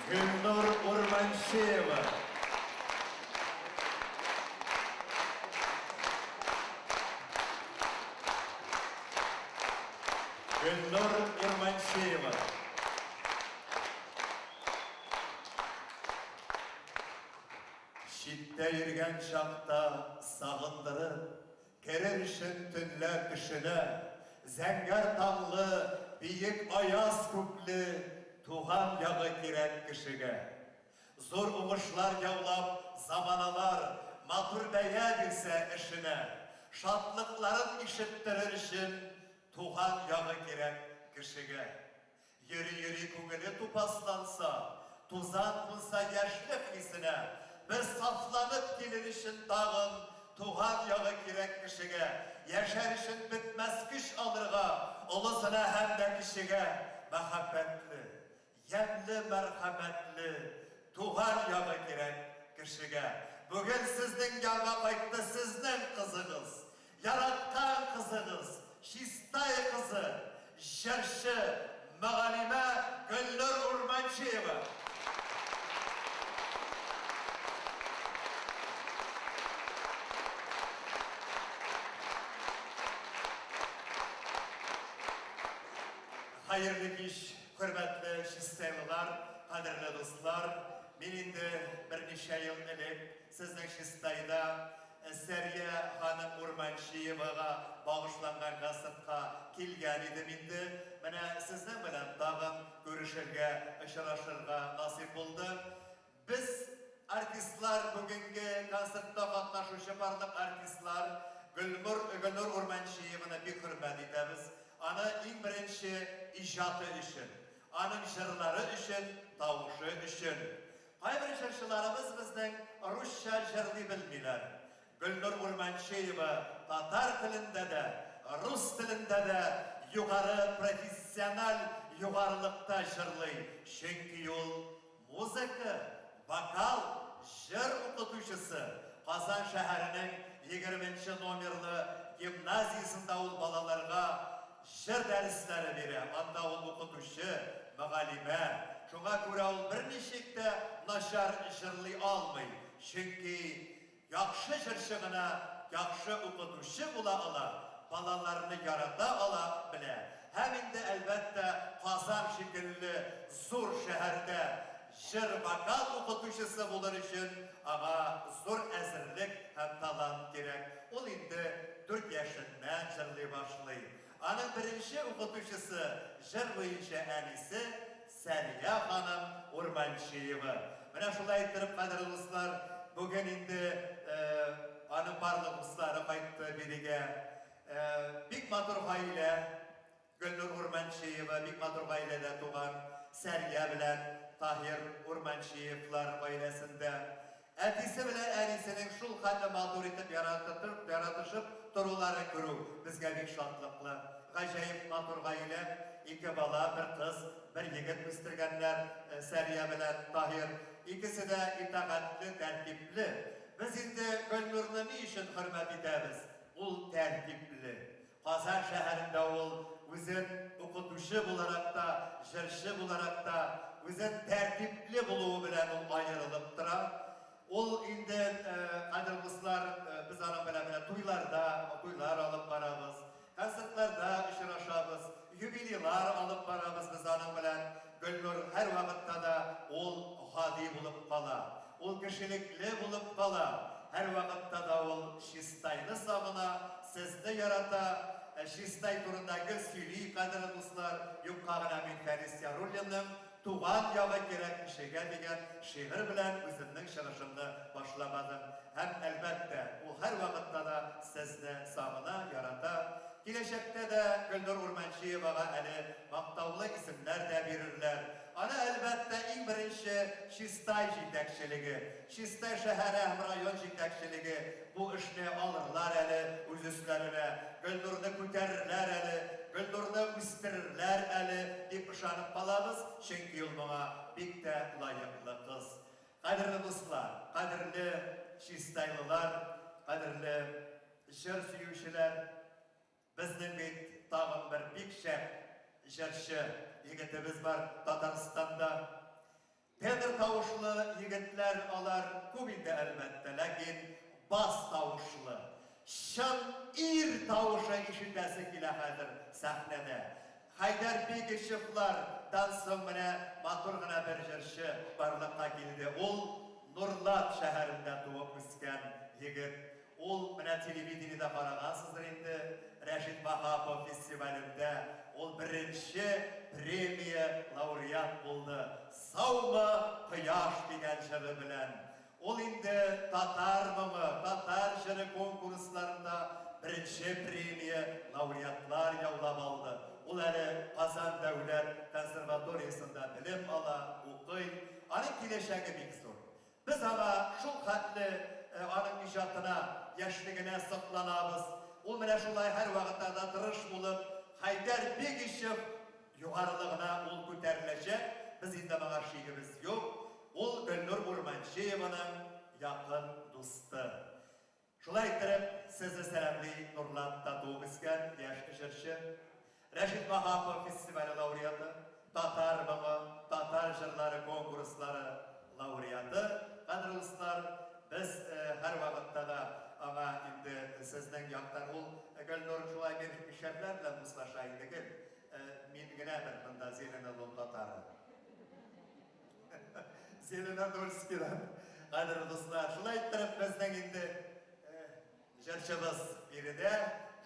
Гөлнур Урманчеева. Гөлнур Урманчеева. Читтә йөргән чакта сагындырып, Керер өчен төнлә төшенә. Зәңгәр таңлы, биек аяз күкле Туган ягы кирәк кешегә. Зур уңышлар яулап, заманалар Матур бәя бирсә эшенә. Шатлыкларын ишеттерер өчен Туган ягы кирәк кешегә. Йөри-йөри күңеле тупасланса, Тузан кунса яшьлек хисенә, Бер сафланып килер өчен тагын Туган ягы кирәк кешегә. Яшәр өчен бетмәс көч алырга Олысына һәм дә кечегә Мәхәббәтле, ямьле, мәрхәмәтле Туган ягы кирәк кешегә. Бүген сезнең янга кайтты сезнең кызыгыз, Яраткан кызыгыз, Чистай кызы, җырчы, мөгаллимә Гөлнур Урманчеева. Хәерле кич, хөрмәтле чистайлылар, кадерле дуслар! Мин инде берничә ел элек сезнең Чистайда Сәрия ханым Урманчиевага багышланган концертка килгән идем инде. Менә сезнең белән тагын күрешергә, очрашырга насыйп булды. Без, артистлар, бүгенге концертта катнашучы барлык артистлар Гөлмур, Гөлнур Урманчиеваны бик хөрмәт итәбез. Аны иң беренче иҗаты өчен, аның җырлары өчен, тавышы өчен. Кайбер җырчыларыбыз безнең русча җырлый белмиләр. Гөлнур Урманчеева татар телендә дә, рус телендә дә югары профессиональ югарылыкта җырлый, чөнки ул музыка, вокал, җыр укытучысы. Казан шәһәренең егерменче номерлы гимназиясендә ул балаларга Җыр дәресләре бирә, анда ул укытучы, мөгаллимә. Шуңа күрә ул берничек тә начар җырлый алмый, чөнки яхшы җырчы гына яхшы укытучы була ала, балаларны ярата ала белә. Һәм инде, әлбәттә, Казан шикелле зур шәһәрдә җыр-вокал укытучысы булыр өчен аңа зур әзерлек һәм талант кирәк. Ул инде дүрт яшеннән җырлый башлый. Аның беренче укытучысы, җыр буенча әнисе Сәрия ханым Урманчиева. Менә шулай иттереп, кадерле дуслар, бүген инде аның барлык дуслары кайтты бирегә. Бик матур гаилә. Гөлнур Урманчиева бик матур гаиләдә туган, Сәрия белән Таһир Урманчиевлар гаиләсендә. Әтисе белән әнисенең шул хәтле матур итеп яратытып, яратышып торуларын күрү безгә бик шатлыклы. Гаҗәеп матур гаилә, ике бала, бер кыз, бер егет үстергәннәр Сәрия белән Таһир. Икесе дә итагатьле, тәртипле. Без инде Гөлнурны ни өчен хөрмәт итәбез? Ул тәртипле. Казан шәһәрендә ул үзен укытучы буларак та, җырчы буларак та, үзен тәртипле булуы белән ул аерылып тора. Ул инде, кадерле дуслар, без аның белән менә туйларда, туйлар алып барабыз, концертларда очрашабыз, юбилейлар алып барабыз без аның белән. Гөлнур һәрвакытта да ул гади булып кала. Ул кешелекле булып кала. Һәрвакытта да ул Чистайны сагына, сезне ярата. Чистай турында гел сөйли, кадерле дуслар. Юкка гына мин Фәнис Яруллинның Туган ягы кирәк кешегә дигән шигырь белән үземнең чыгышымны башламадым. Һәм, әлбәттә, ул һәрвакытта да сезне сагына, ярата. Киләчәктә дә Гөлнур Урманчиевага әле мактаулы исемнәр дә бирерләр. Аны, әлбәттә, иң беренче Чистай җитәкчелеге, Чистай шәһәре һәм район җитәкчелеге бу эшне алырлар әле үз өсләренә, Гөлнурны күтәрерләр әле, Гөлнурны үстерерләр әле, дип ышанып калабыз, чөнки ул моңа бик тә лаеклы кыз. Кадерле дуслар, кадерле чистайлылар, кадерле җыр сөючеләр! Безнең бит тагын бер бик шәп җырчы егетебез бар Татарстанда. Тенор. хәзер сәхнәдә. Хәйдәр Бигешевлардан соң менә матур гына бер җырчы барлыкка килде. Ул Нурлат шәһәрендә туып үскән егет. Ул менә телевидениедә карагансыздыр инде, Рәшит Ваһапов фестивалендә ул беренче премия лауреат булды. Саумы, кояш дигән җыры белән. Ул инде Татар моңы, Татар җыры конкурсларында беренче премия лауреатлар яулап алды. Ул әле Казан дәүләт консерваториясендә белем ала, укый. Аның киләчәге бик зур. Без аңа шул хәтле аның иҗатына, яшьлегенә сокланабыз. Ул менә шулай һәрвакытта да тырыш булып, Хәйдәр Бегичев югарылыгына ул күтәреләчәк, без инде моңа шигебез юк. Ул Гөлнур Урманчееваның якын дусты. Шулай иттереп, сезне сәламли Нурлатта туып үскән яшь җырчы, Рәшит Ваһапов фестивале лауреаты, Татар моңы, Татар җырлары конкурслары лауреаты. Кадерле дуслар, без һәрвакытта да аңа инде сезнең яктан ул Гөлнур шулай мишәрләр белән дуслаша инде гел. Мин генә бер монда Зеленодол татары. Зеленодольскийдан. Кадерле дуслар, шулай иттереп безнең инде җырчыбыз биредә,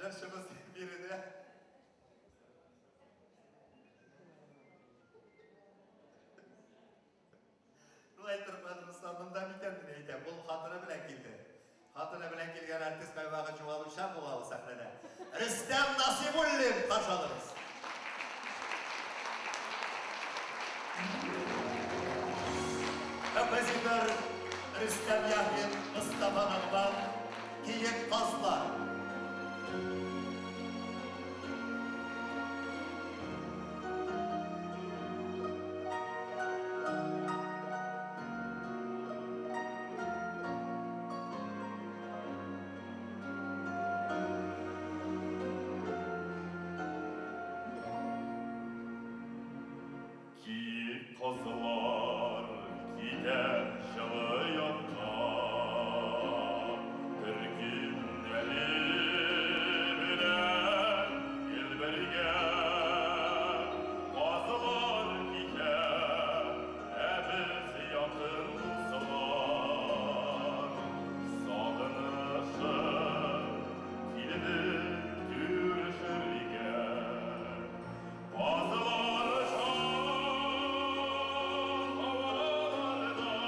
җырчыбыз биредә. Шулай иттереп, кадерле дуслар, монда микән дип әйтәм. Ул хатыны белән килде. Хатыны белән килгән артист кайвакыт югалучан була ул сәхнәдә. Рөстәм Насыйбуллин, каршы алыгыз. Композитор Рөстәм Яхин, Мостафа Ногман, Киек казлар. Киек казлар китә җылы якка, Төркемнәре белән гел бергә. Казлар китә, ә без якын дуслар, Сагынышып килдек күрешергә. Казлар шат һаваларда.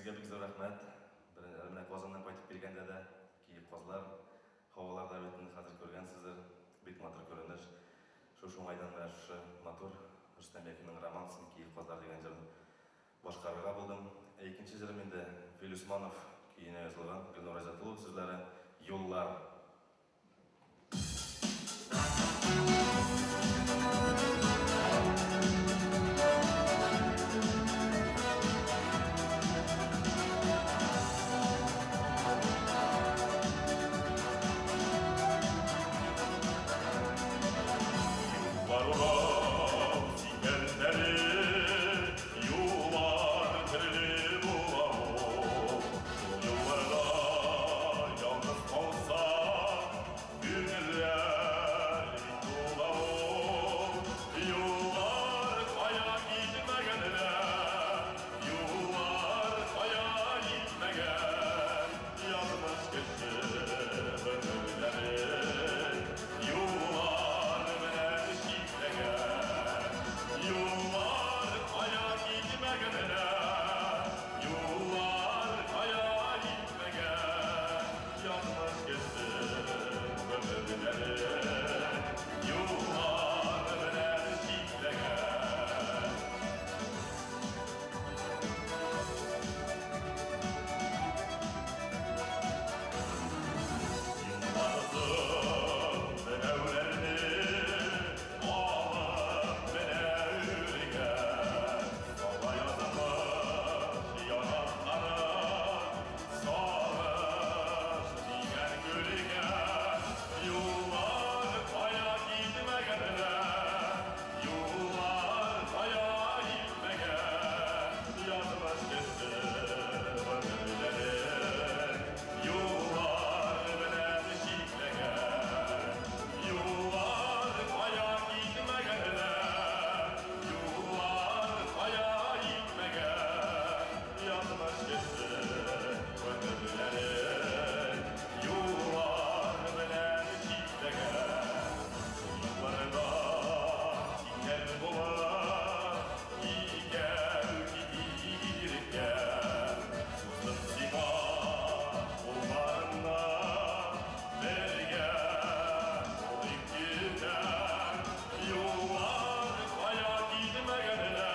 Сезгә бик зур рәхмәт. Менә Казаннан кайтып килгәндә дә киек казлар һаваларда бит инде хәзер күргәнсездер. Бик матур күренеш. Шушы уңайдан менә шушы матур Рөстәм Яхинның романсын Киек казлар дигән җырын башкарырга булдым. Ә икенче җырым инде Фил Усманов көенә язылган, Гөлнур Айзатуллова сүзләре Юллар. Юллар урап сикәлтәле, юллар төрле була ул. Шул юлларда ялгыз калсак, күңелләр бик тула ул. Юллар кая китмәгән дә, юллар кая илтмәгән, язмыш кеше гомерләрен юллар белән чикләгән. Юллар кая китмәгән дә, юллар кая илтмәгән, язмыш кеше гомерләрен юллар белән чикләгән. Юллар берәүләрне алып менә үргә, сала язмыш яратканын сагыш дигән күлгә. Юллар кая китмәгән дә, юллар кая илтмәгән, язмыш кеше гомерләрен юллар белән чикләгән. Юллар кая китмәгән дә, юллар кая илтмәгән, язмыш кеше гомерләрен юллар белән чикләгән. Юлларда икән булып, икәү китик иреккә. Суздым сиңа кулларымны, бергә булыйк китәр. Юллар кая китмәгән дә,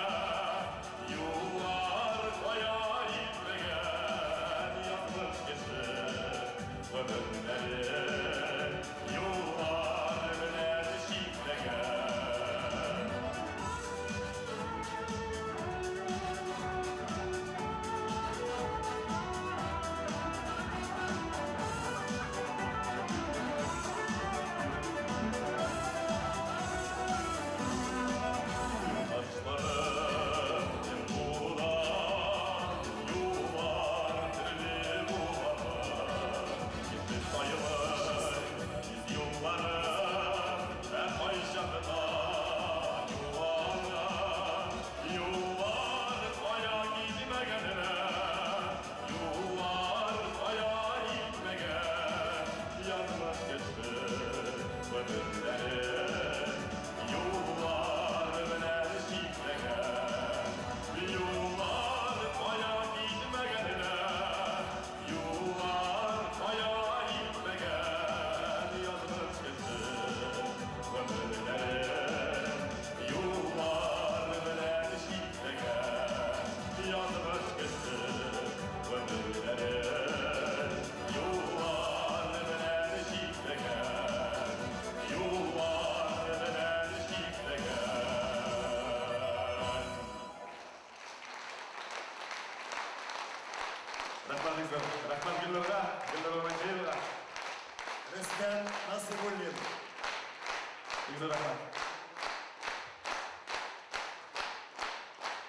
юллар кая илтмәгән, язмыш кеше гомерләрен юллар белән чикләгән. Юлдашларым була, юллар төрле була. Кеше сайлый үз юлларын, ә кайчакта югала. Юллар кая китмәгән дә, юллар кая илтмәгән, язмыш кеше гомерләрен юллар белән чикләгән. Юллар кая китмәгән дә, юллар кая илтмәгән, язмыш кеше гомерләрен юллар белән чикләгән. Язмыш кеше гомерләрен юллар белән чикләгән. Юллар белән чикләгән. Рәхмәт бик зур. Рәхмәт Гөлнурга, Гөлнур Урманчеевага. Рөстәм Насыйбуллин. Бик зур рәхмәт.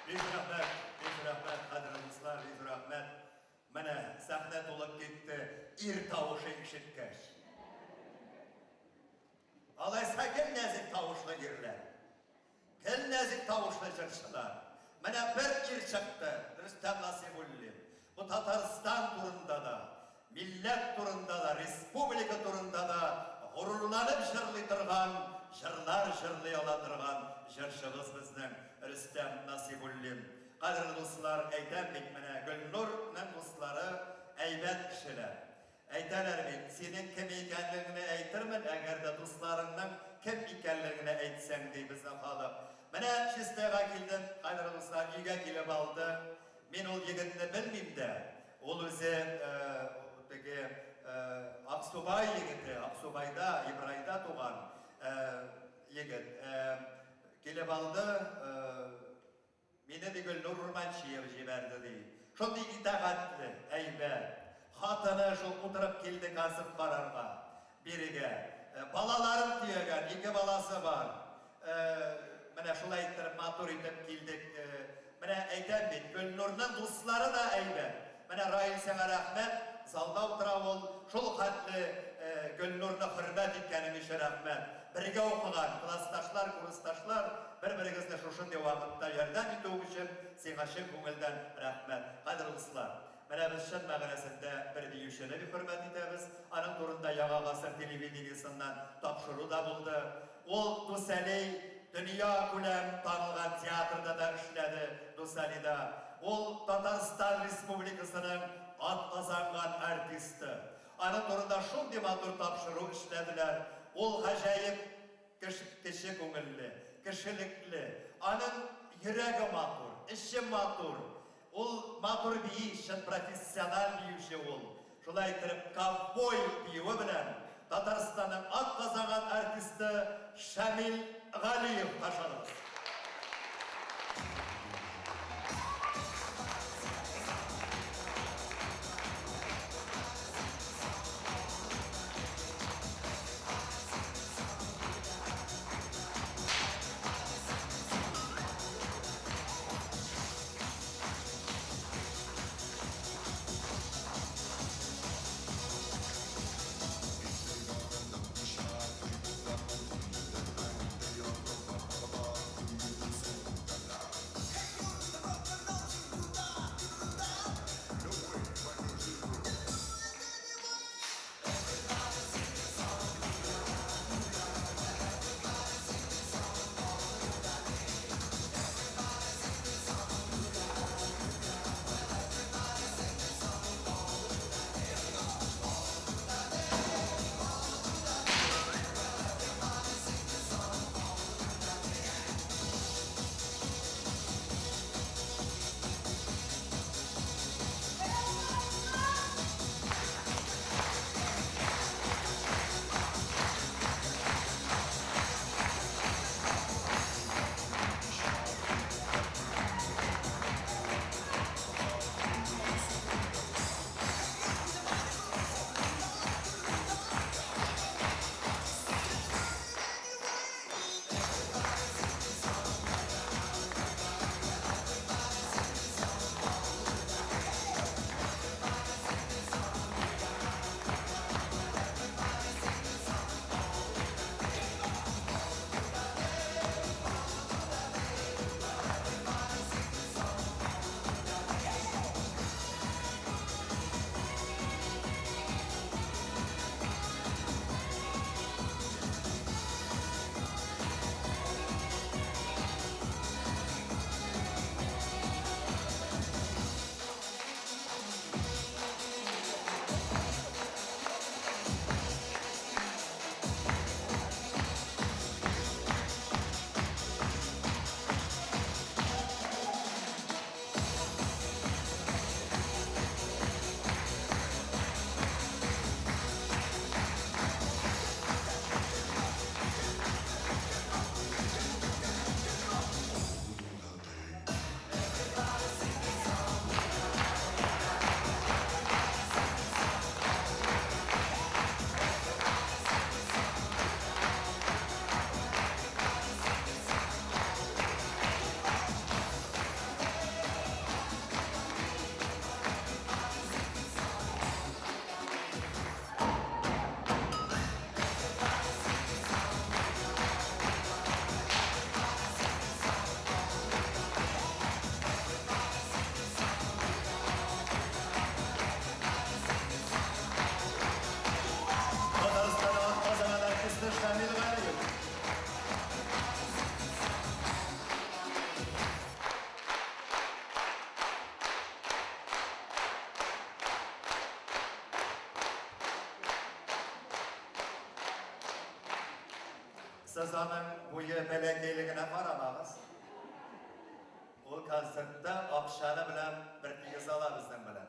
Бик рәхмәт, бик рәхмәт, кадерле дуслар, бик рәхмәт. Менә сәхнә тулып китте, ир тавышы ишеткәч. Алайса гел нәзек тавышлы ирләр. Гел нәзек тавышлы җырчылар. Менә бер ир чыкты, Рөстәм Насыйбуллин. Бу Татарстан турында да, милләт турында да, республика турында да горурланып җырлый торган, җырлар җырлый ала торган җырчыбыз безнең Рөстәм Насыйбуллин. Кадерле дуслар, әйтәм бит, менә Гөлнурның дуслары әйбәт кешеләр. Әйтәләр бит, синең кем икәнлегеңне әйтермен, әгәр дә дусларыңның кем икәнлегеңне әйтсәң, ди безнең халык. Менә Чистайга килдем, кадерле дуслар, өйгә килеп алды. Мин ул егетне белмим дә. Ул үзе теге Аксубай егете, Аксубайда, Ибрайда туган егет. Килеп алды, мине, ди, Гөлнур Урманчиев җибәрде, ди. Шундый итагатьле, әйбәт. Хатыны шул утырып килде концерт карарга бирегә. Балаларын төягән, ике баласы бар. Менә шулай иттереп, матур итеп килдек. Менә әйтәм бит, Гөлнурның дуслары да әйбәт. Менә Раил, сиңа рәхмәт, залда утыра ул. Шул хәтле Гөлнурны хөрмәт иткәнең өчен рәхмәт. Бергә укыган классташлар, курсташлар, бер-берегезне шушындый вакытта ярдәм итү өчен сиңа чын күңелдән рәхмәт. Кадерле дуслар, менә без чын мәгънәсендә бер биючене бик хөрмәт итәбез. Аның турында Яңа гасыр телевидениесеннән тапшыру да булды. Ул Дусәли дөнья күләм танылган театрда да эшләде, Дусалида. Ул Татарстан Республикасының атказанган артисты. Аның турында шундый матур тапшыру эшләделәр. Ул гаҗәеп кеше күңелле, кешелекле. Аның йөрәге матур, эче матур. Ул матур бии, чын профессиональ биюче ул. Шулай иттереп, ковбой биюе белән Татарстанның атказанган артисты Шамил Галиев каршы. Сез аның буе бәләкәйлегенә карамагыз. Ул концертта акчаны белән бер тигез ала безнең белән.